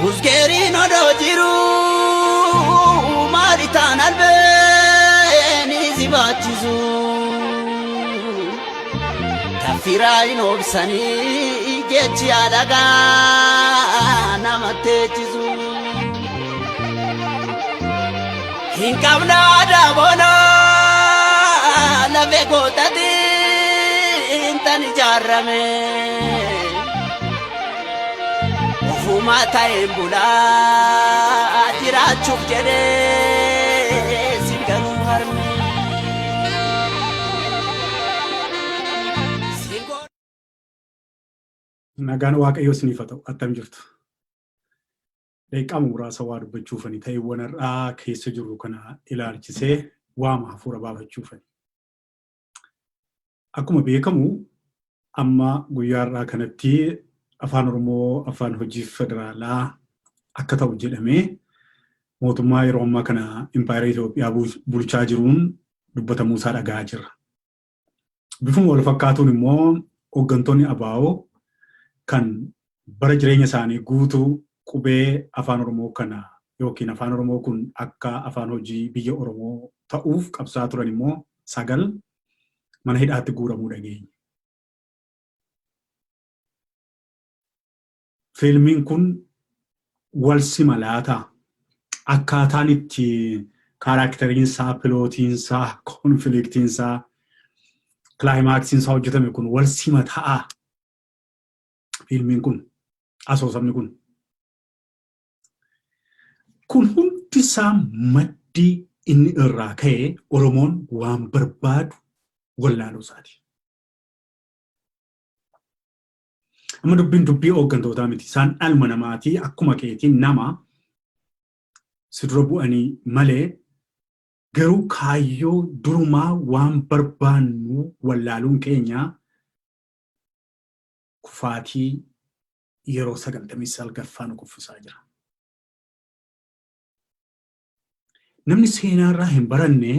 Usgeeriin odoo jiruu maali taan albeen si baachisu. Taffiraa hin obsanii jechi alagaa nama teechisu. Hin qabna aadaa boonaa lafee gootatiin tan ijaarame. Ofumaa ta'een bulaa jiraachuuf jedhee sin ganuu harme. Nagaan Waaqayyoo isiniif haa ta'u. Attam jirtu? Daqiiqaa muraasa waa dubbachuufani ta'eewwan har'aa keessa jirru kana ilaalchisee waama hafuura baafachuufani. Akkuma beekamu amma guyyaa har'aa kanatti afaan Oromoo afaan hojii federaalaa akka ta'u jedhamee mootummaa yeroo ammaa kana impaayera Itoophiyaa bulchaa jiruun dubbatamuu isaa dhaga'aa jirra. Bifuma wal fakkaatuun immoo hooggantoonni ABO kan bara jireenya isaanii guutuu qubee afaan Oromoo kana yookiin afaan Oromoo kun akka afaan hojii biyya Oromoo ta'uuf qabsaa turan immoo 9 mana hidhaatti guuramuu dhageenya. Fiilmiin kun wal sima laata? Akkaataan itti kaaraakteriinsaa, pilootiinsaa, konfliktiinsaa, kilaayimaaksiinsaa hojjetame kun wal sima ta'aa? Fiilmiin kun, asoosamni kun. Kun hundisaa maddi inni irraa ka'e Oromoon waan barbaadu wallaaluu isaati. Amma dubbiin dubbii hooggantootaa miti. Isaan dhalma namaati akkuma keetii nama si dura bu'anii malee garuu kaayyoo durumaa waan barbaannu wallaaluun keenya kufaatii yeroo 99ffaa nu kuffisaa jira. Namni seenaarraa hin baranne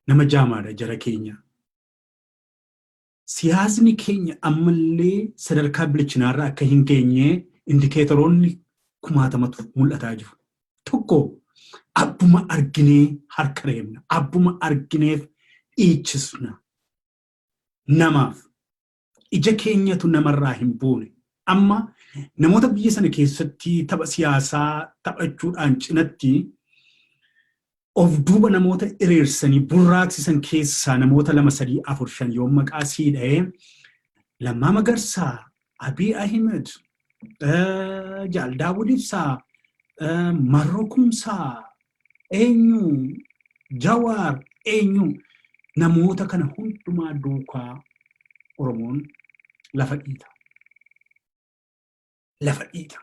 nama jaamaadha jara keenya. Siyaasni keenya ammallee sadarkaa bilchinaarra akka hin geenye indikeetaroonni kumaatamatu mul'ataa jiru. Tokko abbuma arginee harka reebna, abbuma argineef dhiichisna. Namaaf ija keenyatu namarraa hin buune. Amma namoota biyya sana keessatti tapha siyaasaa taphachuudhaan cinatti of duuba namoota hiriirsanii burraaqsisan keessaa namoota 2 3 4 5 yoo maqaa sii dha'ee Lammaa Magarsaa, Abiy Ahmed, Jaal Daawud Ibsaa, Marroo Kumsaa, eenyu Jawaar eenyu namoota kana hundumaa duukaa Oromoon lafa dhiita. Lafa dhiita.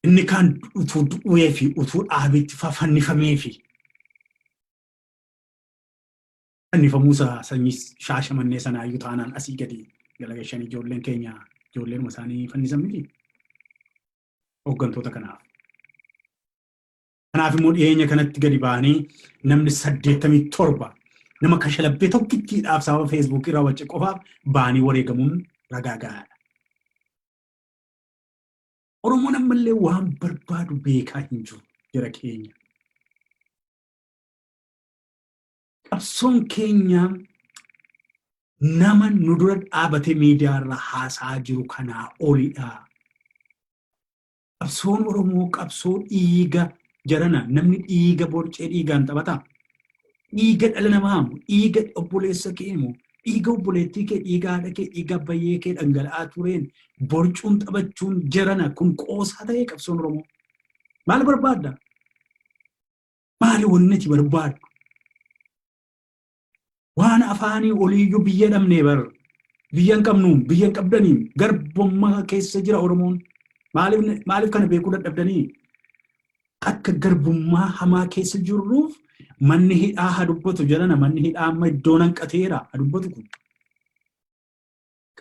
Inni kaan utuu du'ee fi utuu dhaabitti fannifamee fi fannifamuu isaa sanyii shaashamannee sanaayyuu taanaan asii gadi galagalchanii ijoolleen keenya ijoolleenuma isaanii fannisan miti. Hooggantoota kanaaf. Kanaaf immoo dhiyeenya kanatti gadi ba'anii namni 87 nama kashalabbee tokkittiidhaaf sababa feesbuukii irraa wacce qofaaf ba'anii wareegamuun ragaa gahaadha. Oromoon ammallee waan barbaadu beekaa hin jiru jara keenya. Qabsoon keenya nama nu dura dhaabatee miidiyaa irra haasaa jiru kanaa olidha. Qabsoon Oromoo qabsoo dhiiga jarana namni dhiiga borcee dhiigaan taphataa. Dhiiga dhala namaa moo dhiiga obboleessa kee moo dhiiga obboleettii kee dhiiga haadha kee dhiiga abbayyee kee dhangala'aa tureen borcuun taphachuun jarana kun qoosaa ta'ee qabsoon Oromoo. Maal barbaadda? Maali wanni ati barbaaddu? Waan afaanii oliiyyuu biyya dhabnee bar. Biyya hin qabnu, biyya hin qabdanii garbummaa keessa jira Oromoon. Maaliif maaliif kana beekuu dadhabdanii? Akka garbummaa hamaa keessa jirruuf manni hidhaa haa dubbatu jedhana manni hidhaa amma iddoo hanqateera haa dubbatu kun.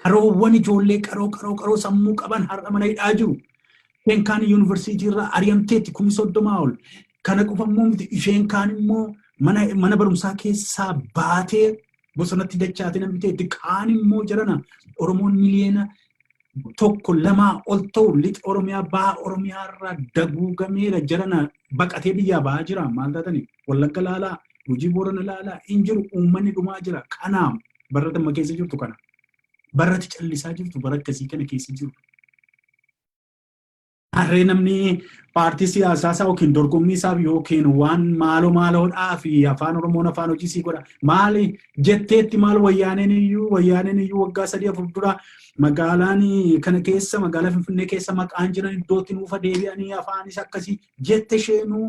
Qaroowwan ijoollee qaroo qaroo qaroo sammuu qaban har'a mana hidhaa jiru. Isheen kaan yuunivarsiitii irraa ari'amteetti 30,000 ol. Kana qofa immoo miti isheen kaan immoo mana mana barumsaa keessaa baatee bosonatti dachaatee namni ta'etti kaan immoo jarana Oromoon miliyoona Tokko lamaa ol ta'u lixa Oromiyaa, baha Oromiyaa irraa daguugameera, jarana baqatee biyyaa bahaa jira. Maal taatanii? Wallagga laalaa, Gujii Boorana laalaa, hin jiru, uummanni dhumaa jira. Kanaaf barra damma keessa jirtu kana. Barratti callisaa jirtu, bara akkasii kana keessa jiru. Harree namni paartii siyaasaa isaa yookiin dorgommii isaaf yookiin waan maaloo maaloodhaa fi afaan Oromoon afaan hojii sii godha. Maali jetteetti, maal wayyaaneen iyyuu waggaa 3 4 dura magaalaan kana keessa, magaalaa Finfinnee keessa maqaan jiran iddootti nuufa deebi'anii afaanis akkasii jette. Isheenuu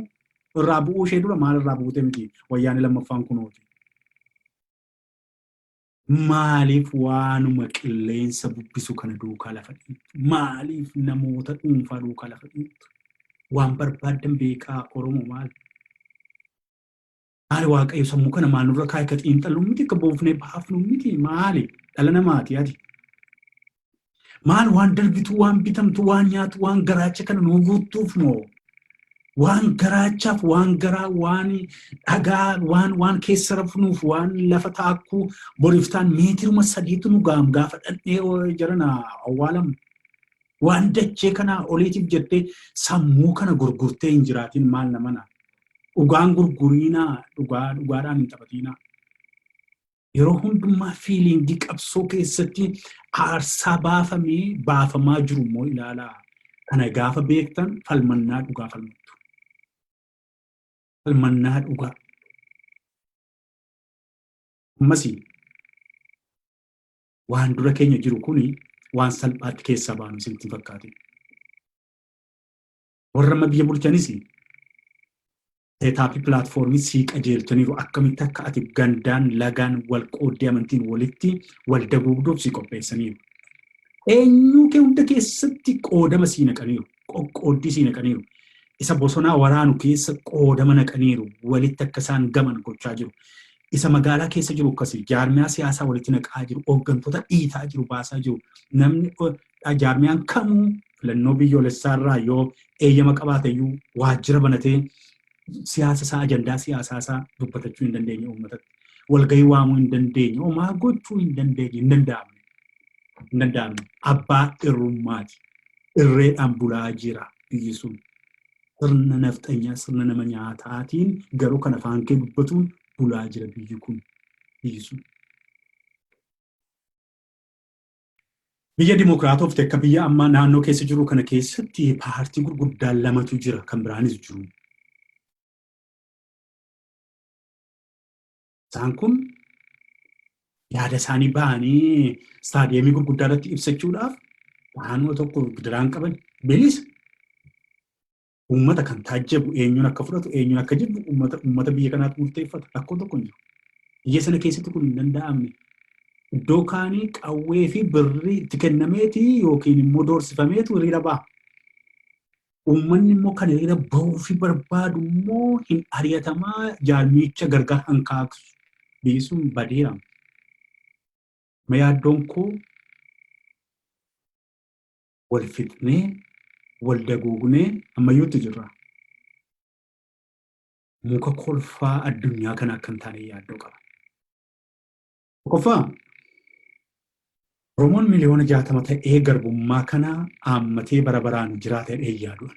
irraa bu'uu ishee dura maal irraa buute miti, wayyaanee lammaffaan kunooti. Maaliif waanuma qilleensa bubbisu kana duukaa lafa dhiittu? Maaliif namoota dhuunfaa duukaa lafa dhiittu? Waan barbaaddan beekaa, Oromoo maal? Maali, Waaqayyo sammuu kana maal nurra kaa'e? Ka xiinxallu miti, ka buufnee baafnu miti, maali? Dhala namaati ati. Maal, waan darbitu, waan bitamtu, waan nyaatu, waan garaacha kana nuu guuttuuf moo? Waan garaachaaf, waan garaa, waan dhagaa, waan keessa rafnuuf, waan lafa taakkuu boriftaan meetiruma 3tu nu gaam gaafa dhandhee jarana awwaalamu. Waan dachee kanaa oliitiif jettee sammuu kana gurgurtee hin jiraatin, maal namana. Dhugaan gurguriinaa, dhugaa dhugaadhaan hin taphatiinaa. Yeroo hundumaa feelingii qabsoo keessatti aarsaa baafamee baafamaa jiru immoo ilaalaa. Kana gaafa beektan falmannaa dhugaa falmattu. Falmannaa dhugaa. Ammas waan dura keenya jiru kuni waan salphaatti keessaa baanu isinitti hin fakkaatin. Warra amma biyya bulchanis setupii platformii sii qajeelchaniiru, akkamitti akka ati gandaan, lagaan wal qooddee, amantiin walitti wal daguugduuf sii qopheessaniiru. Eenyuu kee hunda keessatti qoodama sii naqaniiru. Qoqqooddii sii naqaniiru. Isa bosonaa waraanu keessa qoodama naqaniiru. Walitti akka isaan gaman gochaa jiru. Isa magaalaa keessa jiru akkasii jaarmiyaa siyaasaa walitti naqaa jiru. Hooggantoota dhiitaa jiru, baasaa jiru. Namni, jaarmiyaan kamuu filannoo biyyoolessaa irraa yoo eeyyama qabaate iyyuu waajjira banatee siyaasa isaa, ajandaa siyaasaa isaa dubbatachuu hin dandeenye uummatatti. Walgahii waamuu hin dandeenye. Homaa gochuu hin dandeenye. Hin danda'amne. Hin danda'amne. Abbaa irrummaati. Irreedhaan bulaa jira biyyi sun. Sirna nafxanyaa, sirna nama nyaataatiin garuu kan afaan kee dubbatuun bulaa jira biyyi kun. Biyyi sun. Biyya dimokiraatofte akka biyya ammaa naannoo keessa jiru kana keessatti paartii gurguddaan lamatu jira, kan biraanis jiru. Isaan kun yaada isaanii ba'anii istaadiyeemii gurguddaa irratti ibsachuudhaaf waanuma tokko gidiraan qaban, bilisa. Uummata kan taajjabu, eenyuun akka fudhatu, eenyuun akka jibbu uummata biyya kanaatu murteeffata. Rakkoo tokko hin jiru. Biyya sana keessatti kun hin danda'amne. Iddoo kaanii qawwee fi birrii itti kennameeti yookiin immoo doorsifameetu hiriira ba'a. Uummanni immoo kan hiriira bahuu fi barbaadu immoo hin ari'atamaa, jaarmiicha gargar hankaaksu. Biyyi sun badeera. Ma yaaddoon koo wal fixnee, wal daguugnee ammayyuutti jirra. Muka kolfaa addunyaa kana akka hin taane yaaddoo qaba. Tokkoffaa, Oromoon 60 miliyoona ta'ee garbummaa kana aammatee bara baraan jiraata jedhee hin yaadu.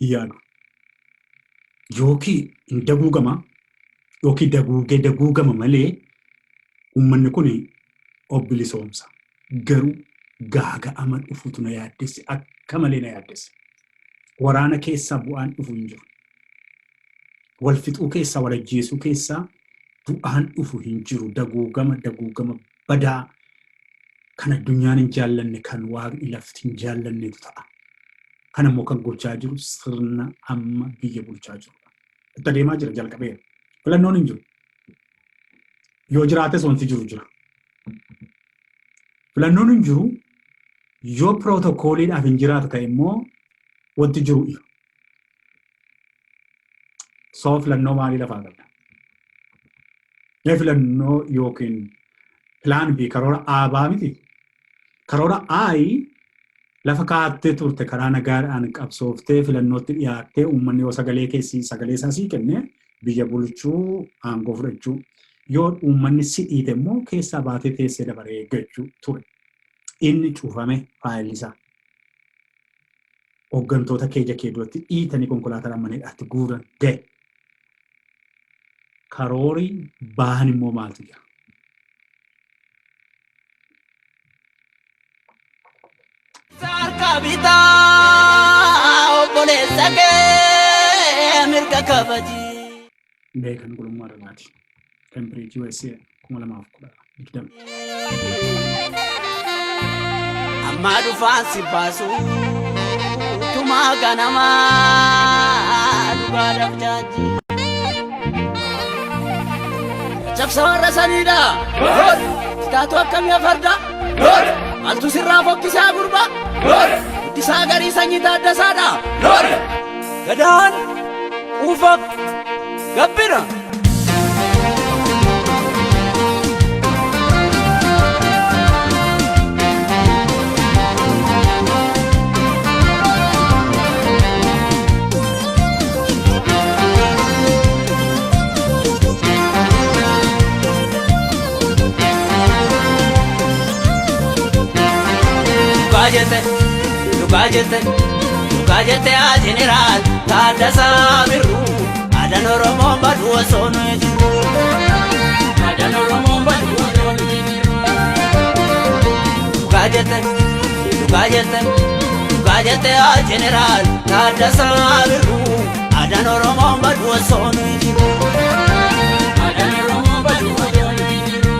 Hin yaadu. Yookiin hin daguugama yookiin daguugee daguugama malee uummanni kun of bilisoomsa. Garuu gaaga'ama dhufutu na yaaddesse, akka malee na yaaddesse. Waraana keessaa bu'aan dhufu hin jiru. Wal fixuu keessaa, wal ajjeesuu keessaa bu'aan dhufu hin jiru. Daguugama, daguugama badaa kan addunyaan hin jaallanne, kan waaqni lafti hin jaallannetu ta'a. Kan immoo kan gochaa jiru sirna amma biyya bulchaa jirudha. Itti adeemaa jira, jalqabeera. Filannoon hin jiru. Yoo jiraates wanti jiru jira. Filannoon hin jiru, yoo pirootokooliidhaaf hin jiraatu ta'e immoo wanti jiru ifa. Soo filannoo maalii lafaa qabda? Mee filannoo yookiin plan B, karoora A baa miti. Karoora A lafa kaa'attee turte, karaa nagaadhaan qabsooftee filannootti dhiyaattee, uummanni yoo sagalee keessi sagalee isaa sii kenne biyya bulchuu, aangoo fudhachuu, yoo uummanni si dhiite immoo keessaa baatee teessee dabaree eeggachuu ture. Inni cufame faayilli isaa. Hooggantoota keeja kee duratti dhiitanii konkolaataadhaan mana hidhaatti guuran ga'e. Karoori bahan immoo maaltu jira? Harka bitaa obboleessa kee mirga kabaji. Beekan gulummaa dhalaati. Cambridge USA 2020. Amma dhufaan si baasu tumaa ganamaa dhugaadhaaf jaajji. Cabsa warra saniidha. Kitaatu akkamii afarda? Maaltu sirraa fokkisaa gurba? Guddisaa garii sanyii taaddasaadha. Gadaan quufa gabbira. Dhugaa jette, dhugaa jette, dhugaa jette yaa jeneraal Taaddasaa Birruu. Aadaan Oromoon baduu osoo nuyi jirru. Aadaan Oromoon baduu osoo nuyi jirru. Dhugaa jette, dhugaa jette, dhugaa jette yaa jeneraal Taaddasaa Birruu. Aadaan Oromoon baduu osoo nuyi jirru. Aadaan Oromoon baduu osoo nuyi jirru.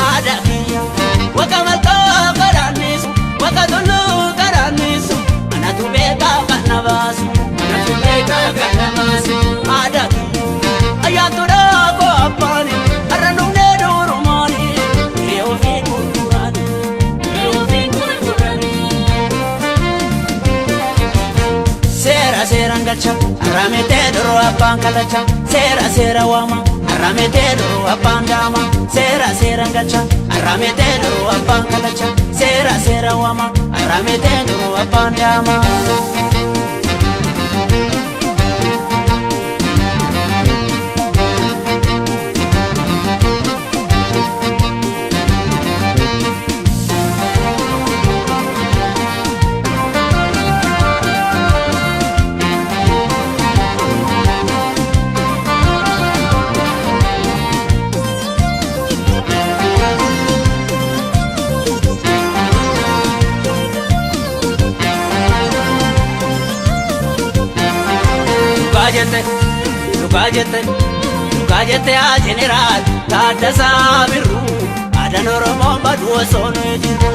Aadaa kiyya waqa malkaa kadhaannisu waqa tulluu kadhaannisu anatu beekaa kan na baasu anatu beekaa kan na baasu. Aadaa kiyya ayyaantuudha koo abbaani har'a dhufnee durumaani hiree ofii gurguraani hiree ofii gurguraani. Seera seeraan galcha harametee duruu abbaan kallacha seera seera waama harametee duruu abbaan daama seera seeraan galcha harametee duruu abbaan kallacha seera seera waama harametee duruu abbaan daama. Dhugaa jette, dhugaa jette, dhugaa jette yaa jeneraal Taaddasaa Birruu. Aadaan Oromoon baduu osoo nuyi jirru.